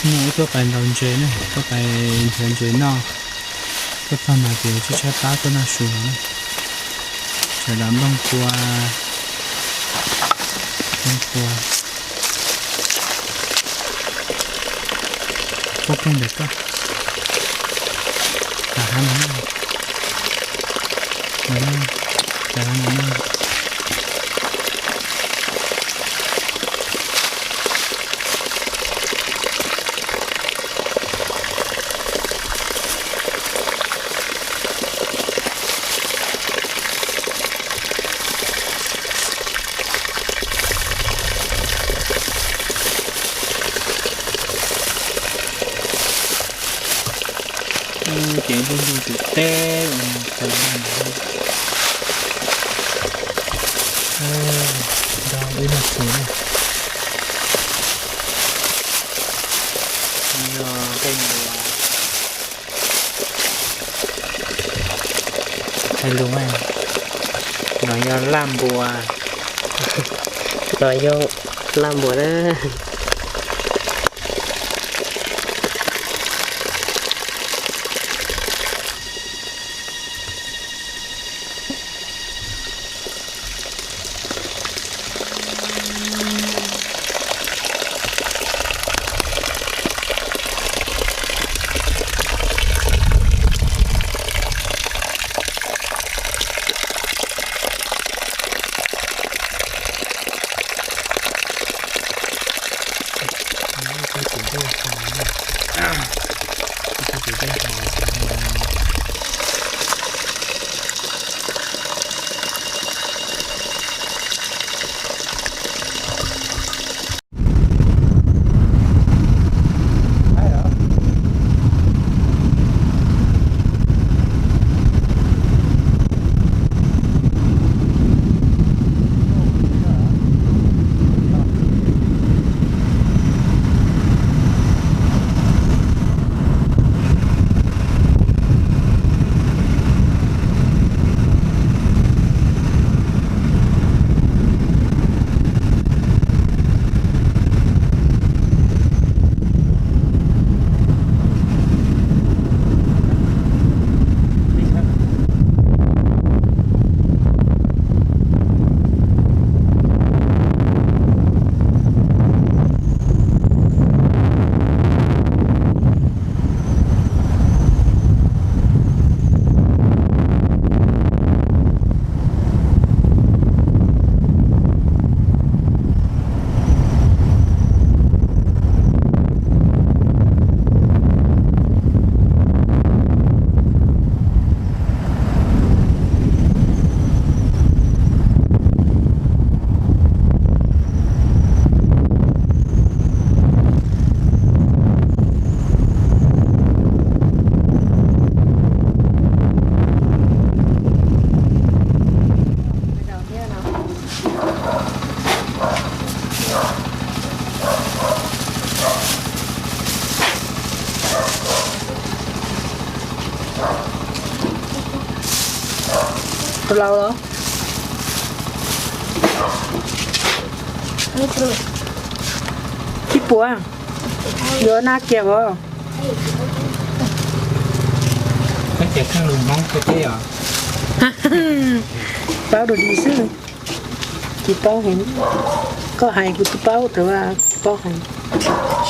Hnub no wb tuaj pais ntaus ntses ne, tuaj pais nrhiav ntses noj. Tuaj txog no ces tshaib tshaib plab tuaj noj su no na. Sawv daws nplooj kua, nplooj kua. Koj kiag ntawm koj. Rau hab no, no, rau hab no. Ces ntuj ntuj twm teb, nrog wb noj su na. Yog tej npua, hais lus, no yog laj npua, no yog laj npua na. Tus laus los? Ib puas, yuav nab kiag os. Koj ces kheej lus Hmoob koj thiab yom? Paub dua di xwb. Tsis paub heev. Koj hais kuv twb paub, tab sis tsis paub heev.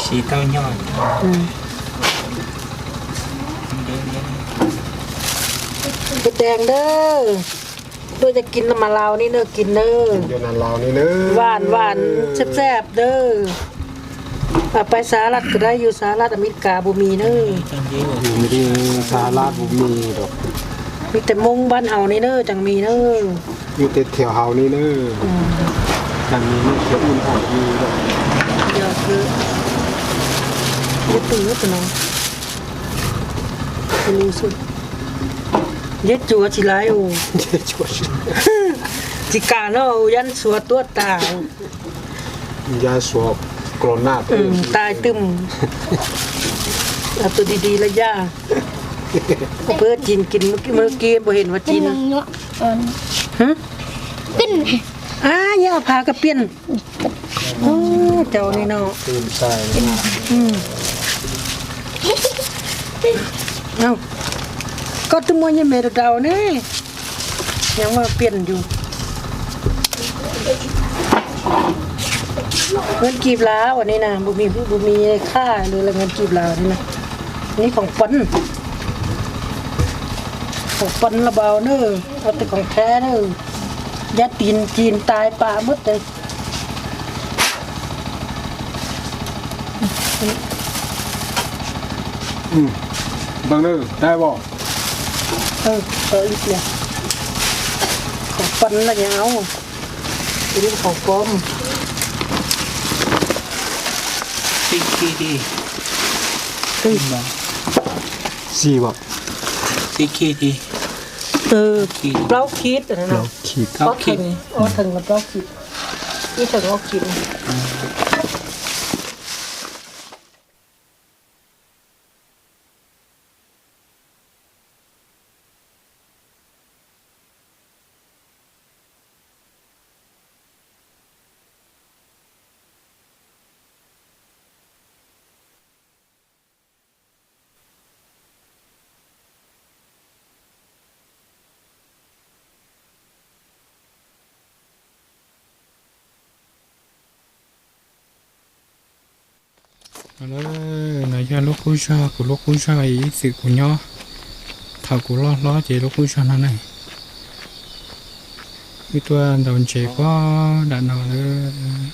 Siv tau nyog. Koj tes ntawd, tuaj coj kis mas laus ni na, kis na. Vam vam xab xab na. Pais xas laj kuj da, yus xas laj Amelikas puas mis na. Xas laj puas mis lawm. Mis tes Moob npab haus ni na, tseem mis na. Mis tes thiaum haus ni na. Tseem mis na, thiaum ub haus ni na. Yog, yog tus, yog tus no. Yeb cuav tsis laiv us. Tsis kam no, yab suav tuab tas. Yab suav klo naj tais twm. Tus di di lawm yaj. Pw cin kis mab kis puas hem ua cin. Ab, yog phav kab piaj. Cau li no. Muaj nyiaj me rau rau ne, nyob muaj piaj yus. Ngan kib las uas ni na, bus mis bus mis khaj lawv las ngan kib las uas ni na. Ni khoom pon, khoom pon los npaum na, ua tej khoom khav na, yaj tin cin tais pam muab tes. Npawg na, dai pom. Khoom pon los nyob, khoom pon. Xib pom. Plaub khib, ob theem, ob theem los plaub khib, ib theem ob khib. No yog lub qub zog, kuv lub qub zog ib txwm kuv nyob thaum kuv loj hlob ces lub qub zog no ne. Wb tuaj ntaus ntses pob nram no lawm.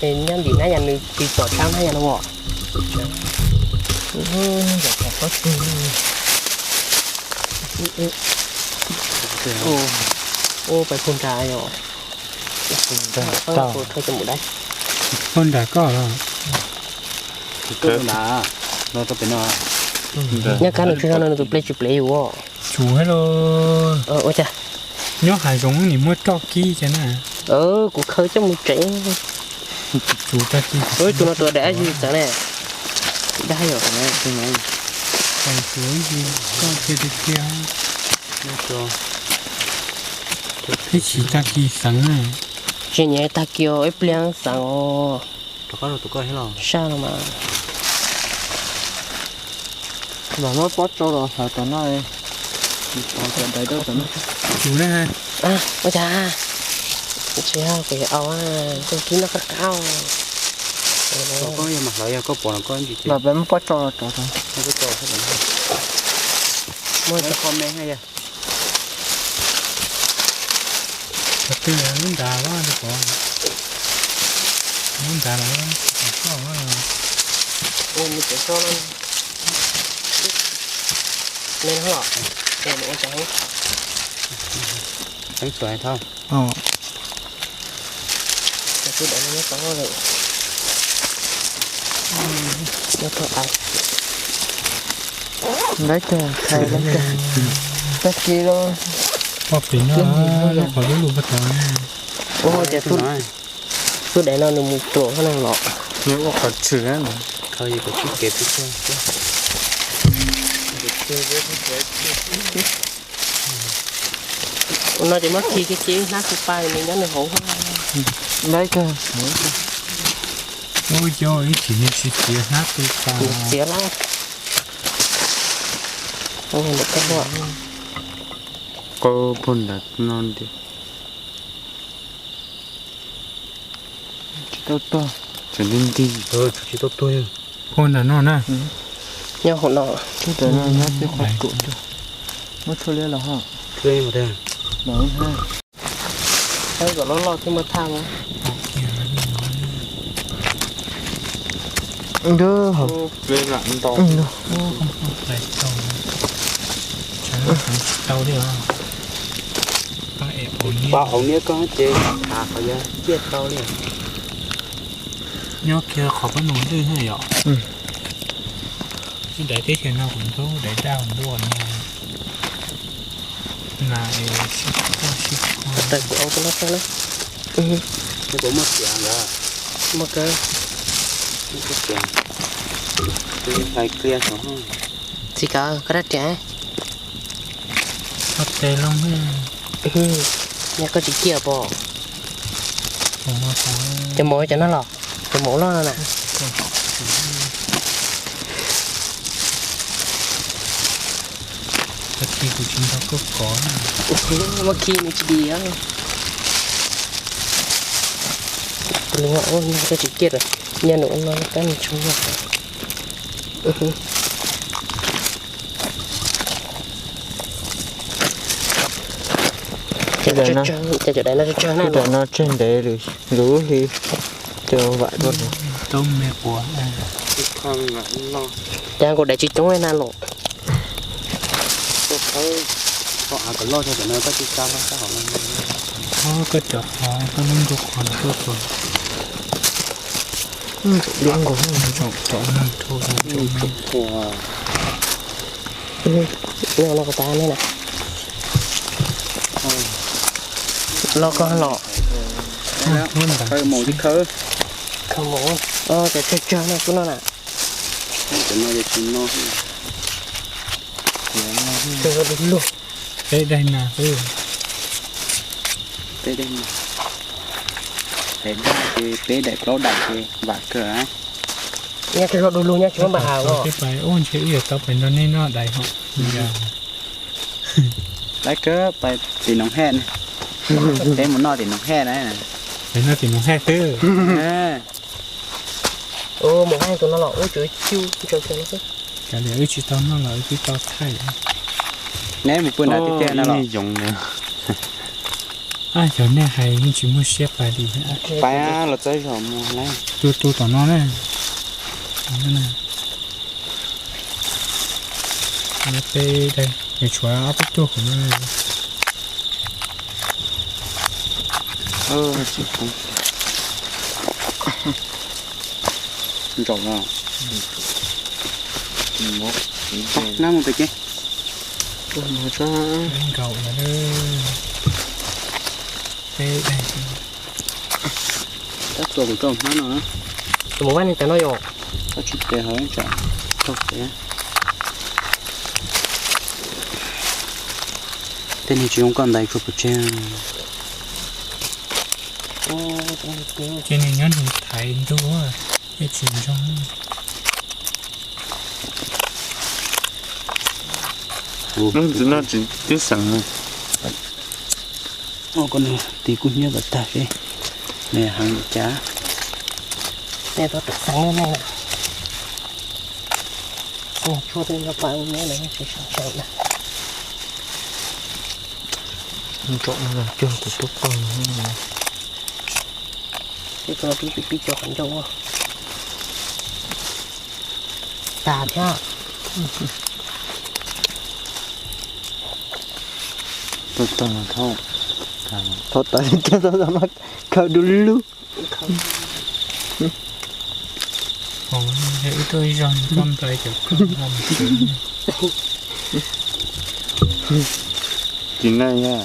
Nyob ntim na yog nws tsis pom tshab na yog no as. Ua pais puag nrad yog. Puag nrad koj los? Nyob kab nws tsis no nws tus ple tsis plev yus as. Tsuv los. Ua cas? Nyob hav zoov nim muaj roj kib cas na. Kuv khaws coj mus tsev. Tsuv tag kis. Tus no tus daim ab yig txawv ne. Dag yom. Tsuv koj cia tiag tiag. Ib chim tag kis xeev na. Tsis nyiam tag kis ib pliag xeev os. Saj no mas. Los muab pob tsau los hlawv tom no. Tsuv na. Ua cas? Tsis yog kuv yuav au, koj kib noj qab qab. Koj yog mas hlawv yog koj pom los koj ntsis. Los peb muab pob tsau los rau. Muab kho me yog. Qhov twg lub nrad los li pom. Lub nrad los tsis tau los. Ua me tsev so no. Me no los. Ua cas, teeb tsuas thauj. Tus daim no nyob tod lawm. Nyob tod. Lawv cog thais lawv cog. Tag kis los. Poj pim no, lub qhov lub lus poj tod. Ua cas tus daim no nws mus ruam hov no los. Nws ua qhov tshwm. Khaws yus kom tib kev pib tsuag. Ua no ces muab khi kiag ces hnab xu pa nws nyob nws hauv. Lawv cog. Ua cas ib chim nws tsis txiav hnab xu pa. Txiav lawm. Qau puag nram no ntiag. Tsis tau tuag. Tseem nti nti. Tsis tau tuag. Puag nram no na. Nyob hauv no. Nyob tib qhov ruam nrog. Muab tshuaj liab los ho. Tshuaj liab mas. Saib kom loj loj thiaj muaj thaj mas. Nrog hauv. Tsis tau li. Pab hauv niab koj ces tham qhov yog ciaj tau li. Nyob kiag qhov pab nus lwj na yom. Ib daim teb chaws no kuv ntxub daim daj npua niag na es sib quaj sib quaj. Tawm kuv au tus no tso na. Puas muaj tias ntawd? Muaj kawg. Hais clear saum. Txiv kawm koj rab riam. Koj tes loo. Nyob koj tsis ciaj pom. Cov maum cov no los, cov maum loj no na. Tag kis kuv tsis nrog koj kov. Muab khi nws tsis dim. Tus lus ua koj tsis ciaj lawm, nyob nws ua no kab nws tsis muaj. Ces cov daim no tsawg na. Cov daim no tsawg ntev lawm, lub hli cov vam dua. Tau me quav. Cas kuv daim tsis coob na los. Koj av kom loj rau cov no koj tsis tsa hlo sab hauv no. Koj cov qhov koj lub nkaus qhov no tuaj txog. Tsom tsom nag rau. Nyob no kuv tas ne na. Los koj los. Khawb mus, khawb mus. Cov tsawg tsawg no xwb no na. Cov no tsis no. Peb daim na xwb. Peb daim na. Daim daj ces peb daim plaub daim ces vam kawg. Nyob tsis zoo du lug nyob tsis muaj npam haus. Ua ntshe wb yuav tau pais nrog nej noj daim hos. Lawv kawg pais tim Noov Hej na. Peb mus noj tim Noov Hej na. Peb noj tim Noov Hej xwb. Mus noj tus no los ua tsuav cub ntsaws kiag no xwb. Kav liam wb tsis tau noj los wb twb tau thaij. Neb mus pw nrad tiag tiag no los. Yoov na. Yog nej hais yeej tsis muaj siab pais li. Pais los txawb zog mus lauj. Tu tu tom no na. Peb daim, nws tshuav ob peb tug qhov no. Ntsaum no. Nab mus pem ces. Nkaum lawm. Peb daim. Tab tua kuv rau hnab no na. Tus mus vaj ne tas no yom. Koj tsis tes hauv tsam raug pem. Tej niag tsis zoo koj ntais tsuas pov tseg. Ces nws nyob nws thaiv ntuj, yeej tsis zoo. Ntxim no tsis tib xeem. Ua ko nws tis kuj hnyiab kom tag seb nws heev li cas. Nej tau tawm xeev nej na. Tshuaj tej nyob pab neb na, tsis sawv tsees na. Ntsaum no cog kuv tub pog no. Tej ko twb tsis pib cog qhov ncauj ua tag thiab. Thaum tas kiag tau mas khaws du lug. Ib tug ib zog tau nplai cov koj nqa mus tsev. Tsis neej yog.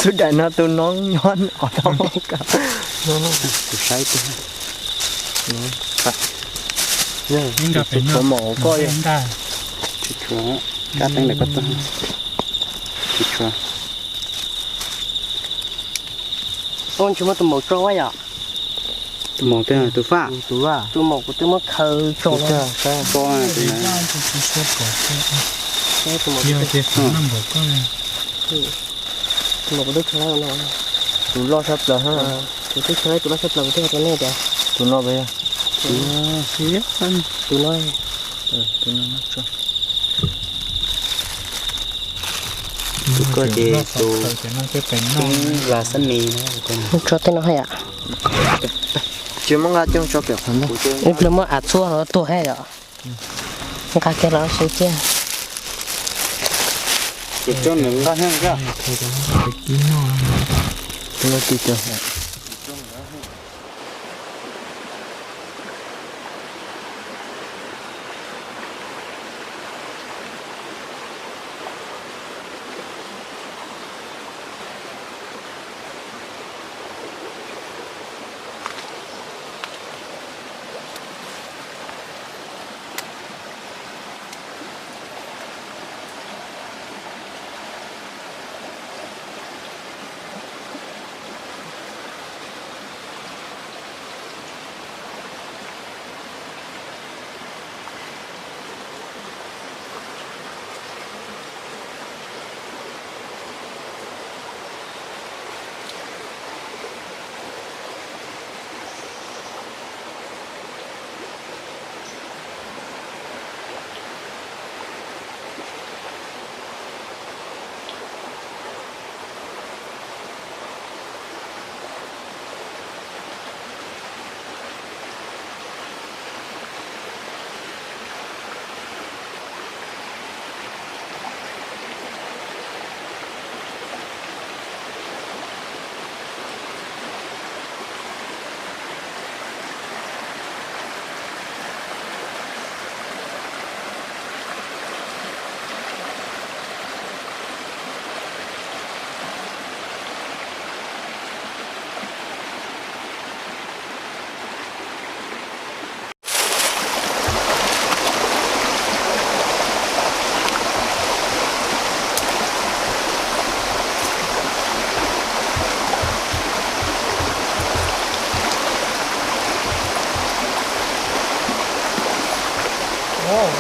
Xub daim no tus no nyob os tau. Kuv saib tiag. Nqa pem no mos koj ntag. Tsis tshua, kab teeb ntawm koj tag. Tsis tshua. Ub, ntshe muab tus maum tso yom. Tus maum twg? Tus faj. Tus maum kuv twb muab khaws tso. Tus maum kuv twb khaws no. Tus loj tshaj plaws. Kuv twb khaws tus loj tshaj plaws kuv twb hais rau nej tias tus no, tus no, tus no. Tus koj ces tus vas xab mis no. Tso tej no hais yom. Tsis muab nqa coj tso pem qhov ntag. Ib pliag muab av txhuab tuag hais yom. Nqa kiag los siv kiag. Ces coj nws nqa thiab.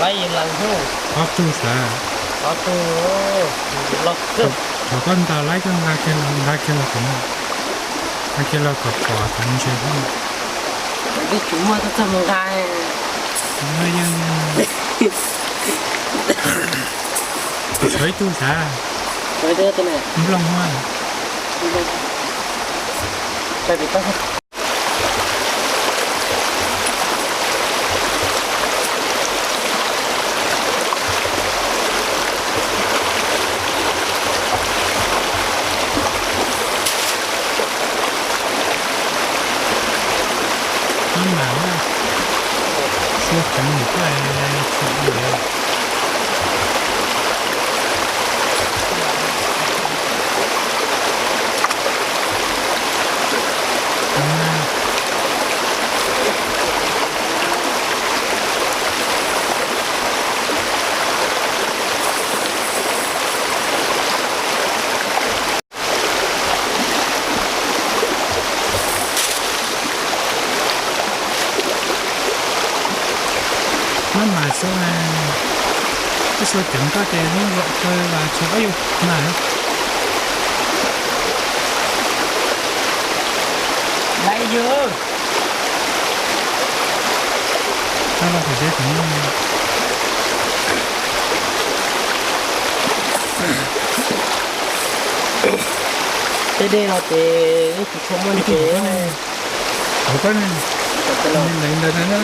Laib ib leeg hu. Ob tug xav. Ob tug los kawg. Thaum koj ntaus laib koj nqa kiag los, nqa kiag los kom, nqa kiag los kom pom thaum ntses hu. Twb tsis muaj txoj mus nqa. Tshuav ib tug xav. Nplooj huab. Maj mam xua ceev mus koj tsis ua. Maj mam xua, koj xua ceev koj ces lub zaum kaw vas tshuav ob yus mas. Laiv yus. Tau los kuv siab tsis muaj. Tej dej no ces yeej tsis tshua muaj ntses. Hauv koj ne, ntawd ntawd na.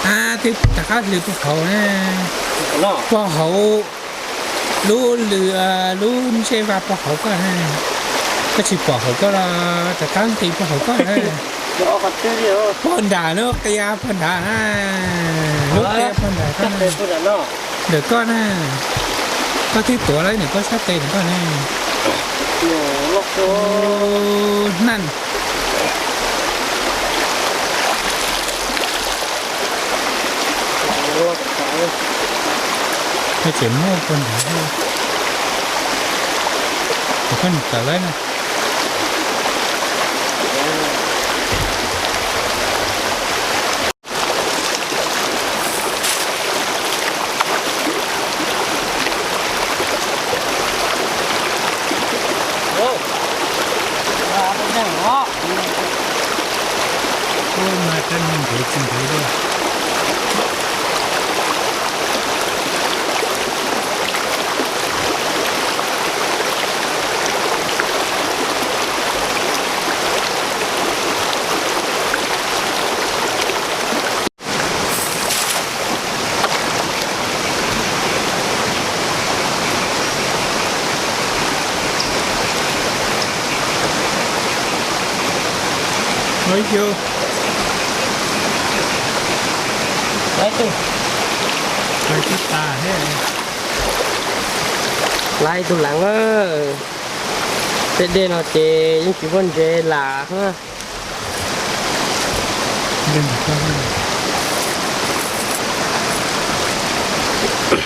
Ab, twb rov qab hliv puag hauv ne. Puag hauv. Lub lw, lub ntsej vaj puag hauv koj na. Koj tsis pom hauv koj los rov qab nqis puag hauv koj na. Puag nram lub qia puag nrad na. Lub qia puag nram koj na. Ntawm koj na. Koj twb tuav lawm ntawm koj sab tes ntawm koj na. Hnaj. Koj tseem muaj puag nrad. Koj nim tawm lawm na. Laiv tus leev, tej dej no ces yeej tsis muaj ntses lam.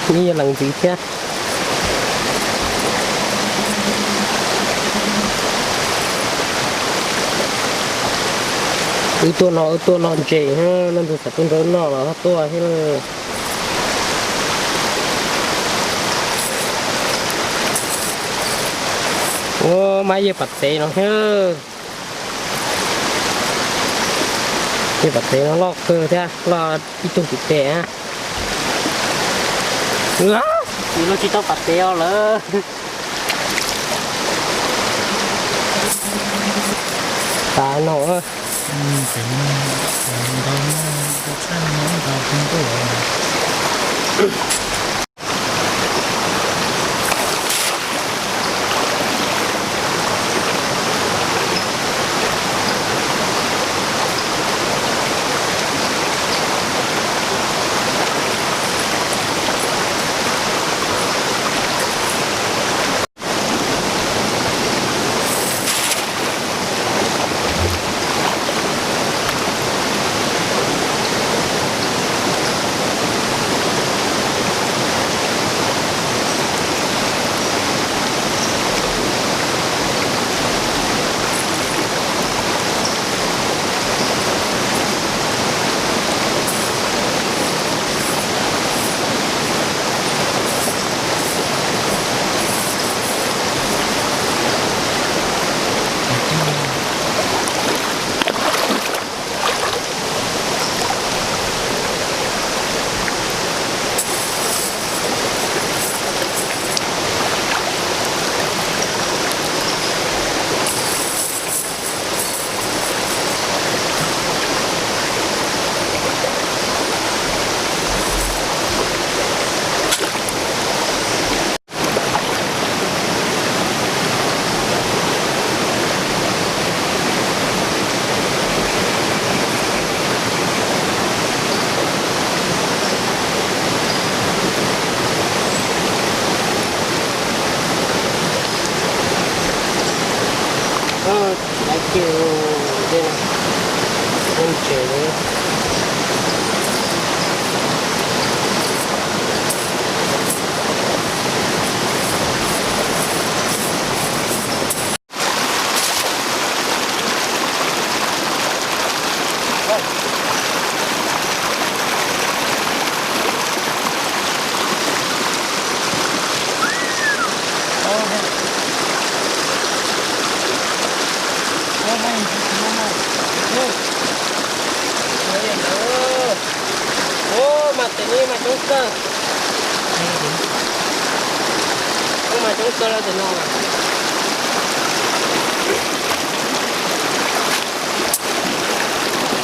Yeej yog leev ntxiv thiab. Wb tuaj no, wb tuaj no ntses, leej twg xav tuaj nrog wb noj los ho tuaj thiab. Ua, mas yawg Pam Tev no thiab. Yawg Pam Tev no loj kawg thiab, loj ib tug tim tes. Kuv loj tsis tau Pam Tev os lawm. Tas no. Ua, mas tes no mas coob kawg. Ua, mas coob kawg lawm tes no.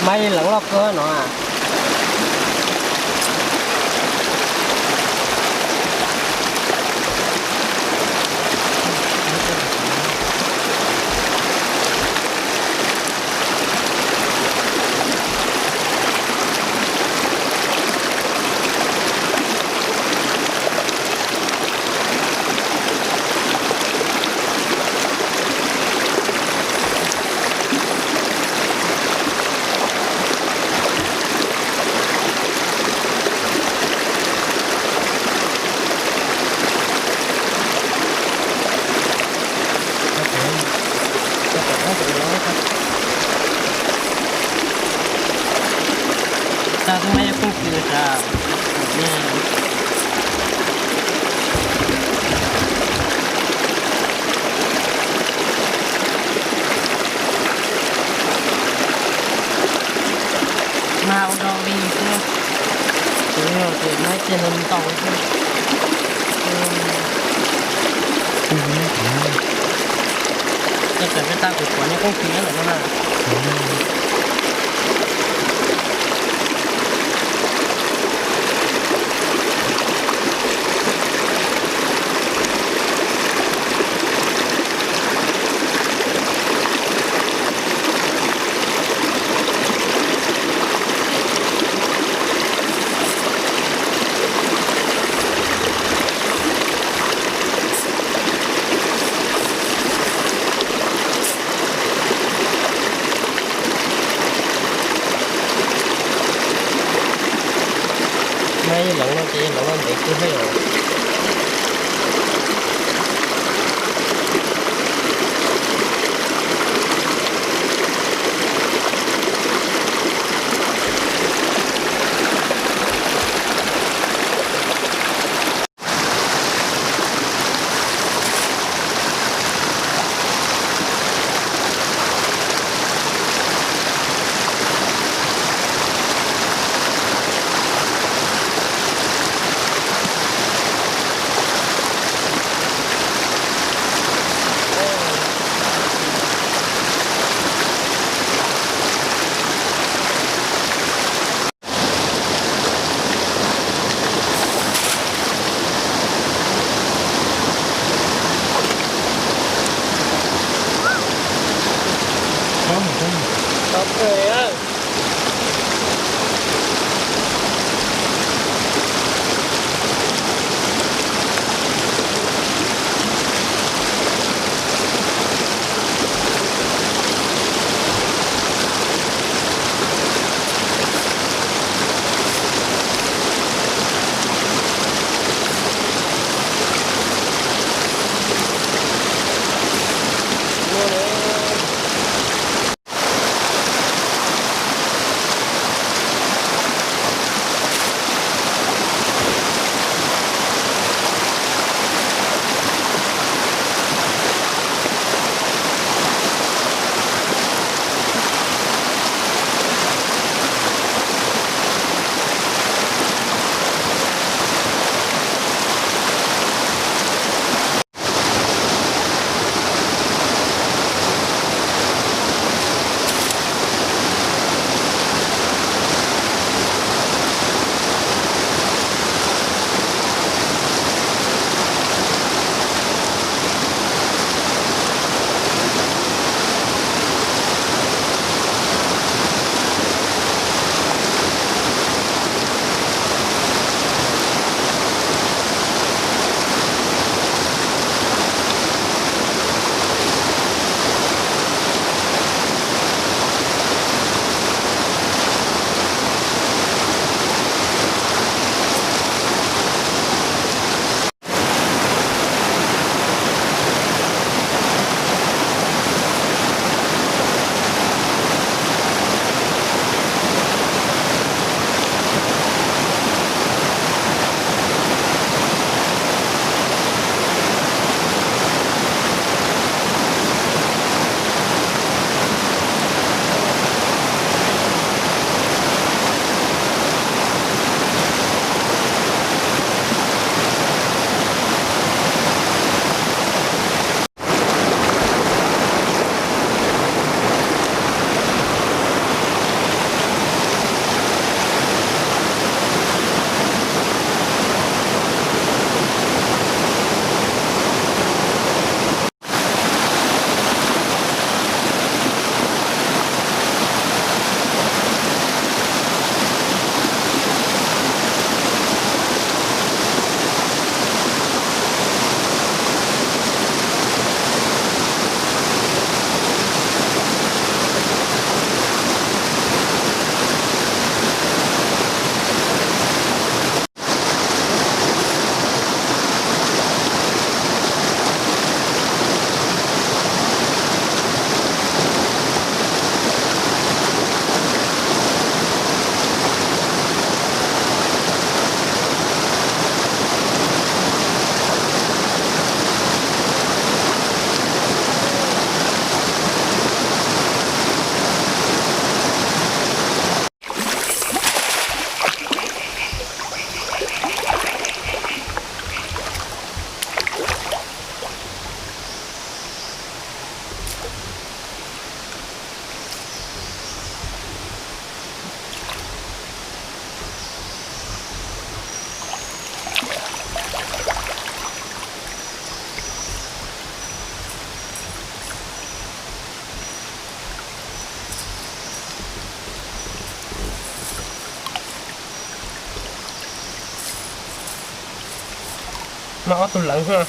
Mas leev loj kawg no. Twb muaj ib koog kws sav. Mas ua rau li xwb, kuv yog tias muaj ib teg ntau ntau xwb. Tej pem peb tab kuv pom nyob qub kis nyob ntawm no na. Mas yog los no ces yog los no ntev kawg thiab yom. Mas ob tug lawv.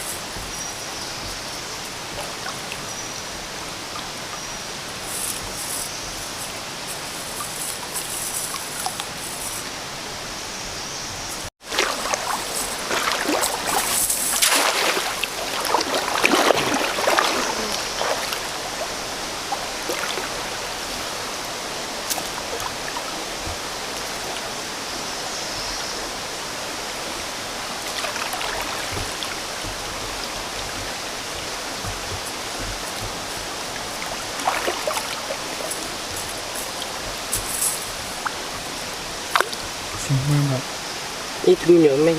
Ib tug me nyuam me.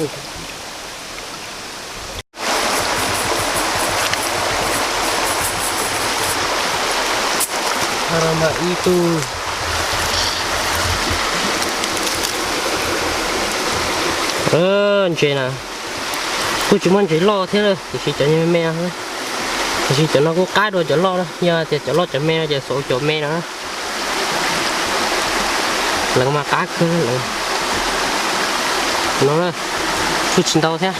Mas ib tug ntses na, kuj tsis muaj ntses loj thiab, tiam sis cov me me, tiam sis cov no kuj qab dua cov loj na, yog tias cov loj cov me no ces xav cov me no. Lawv mas qab kawg lawv. No na, kuj tsis ntau thiab.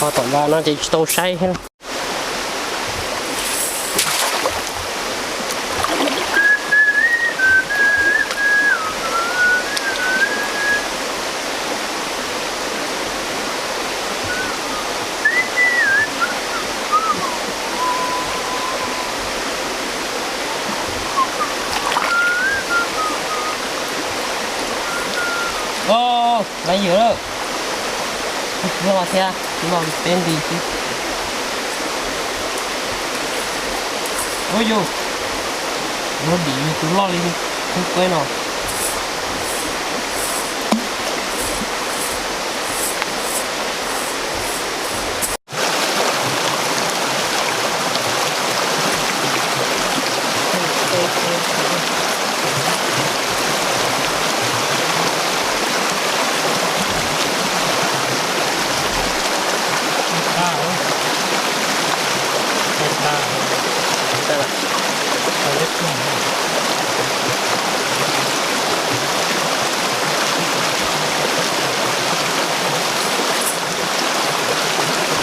Ho tom vaj no ces tsis tau saib thiab. Os, lawv ywm lawm. Loj thiab, loj peb nti xwb. Ua yus, lub dim yus tus loj li kub kueb no.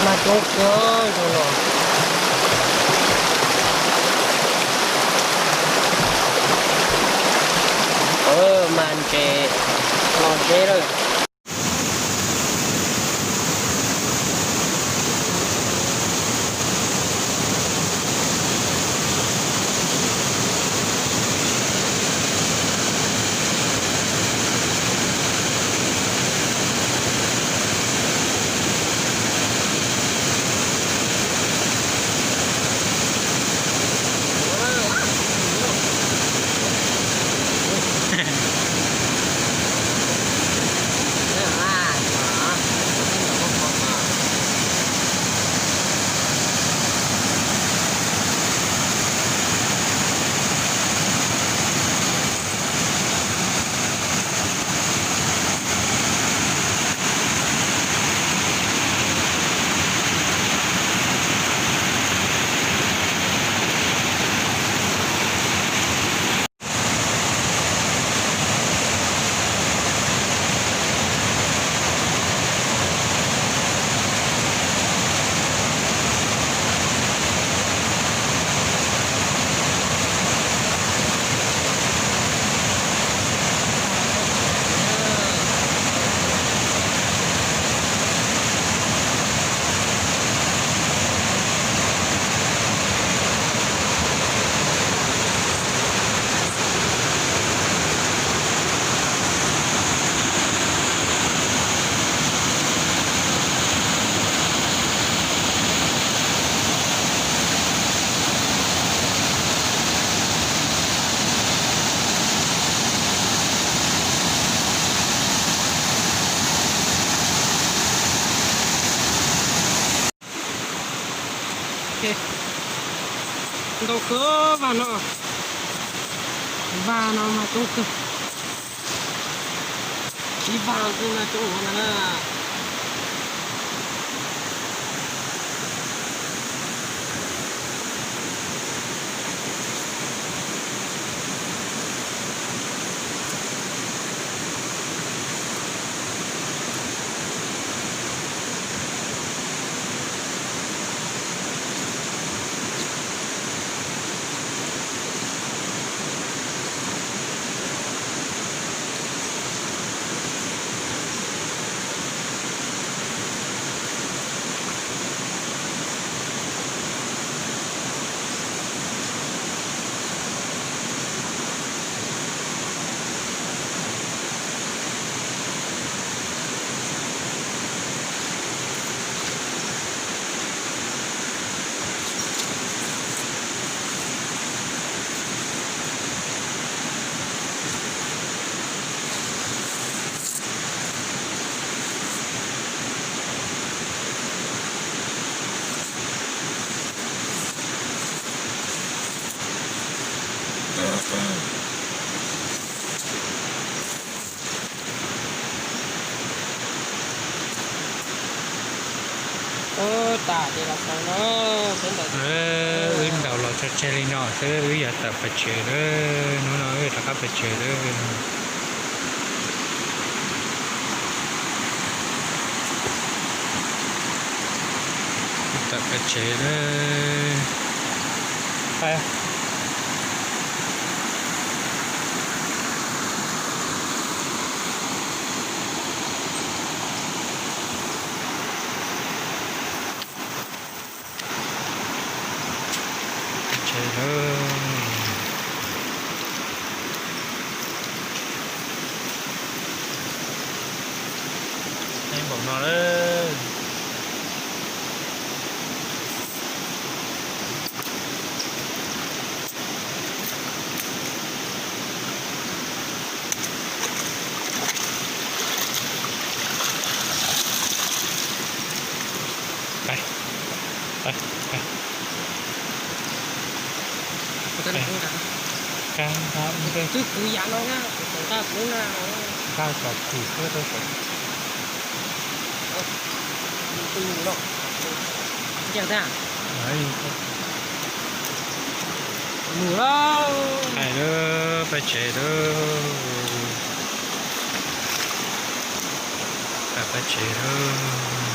Mas coob kawg zoo los. Mas ntses los zeb lawm. Ntau kawg vaj no, vaj no mas coob kawg, ib vaj xwb mas coob ua na. tas ces los xaus no. Wb ntaus los tso tseg li no xwb, wb yuav tawm pais tsev lawm, hnub no wb rov qab pais tsev lawm. Tawm pais tsev lawm. Tsev lawm. Npaum no lawm. Twb kwv yam no na, kuv tseem nqa kuv na. Nqa kom tim tuaj rau saum. Ntsia tag. Mus lauj. Hais lawm, pab tsev lawm. Pab tsev lawm.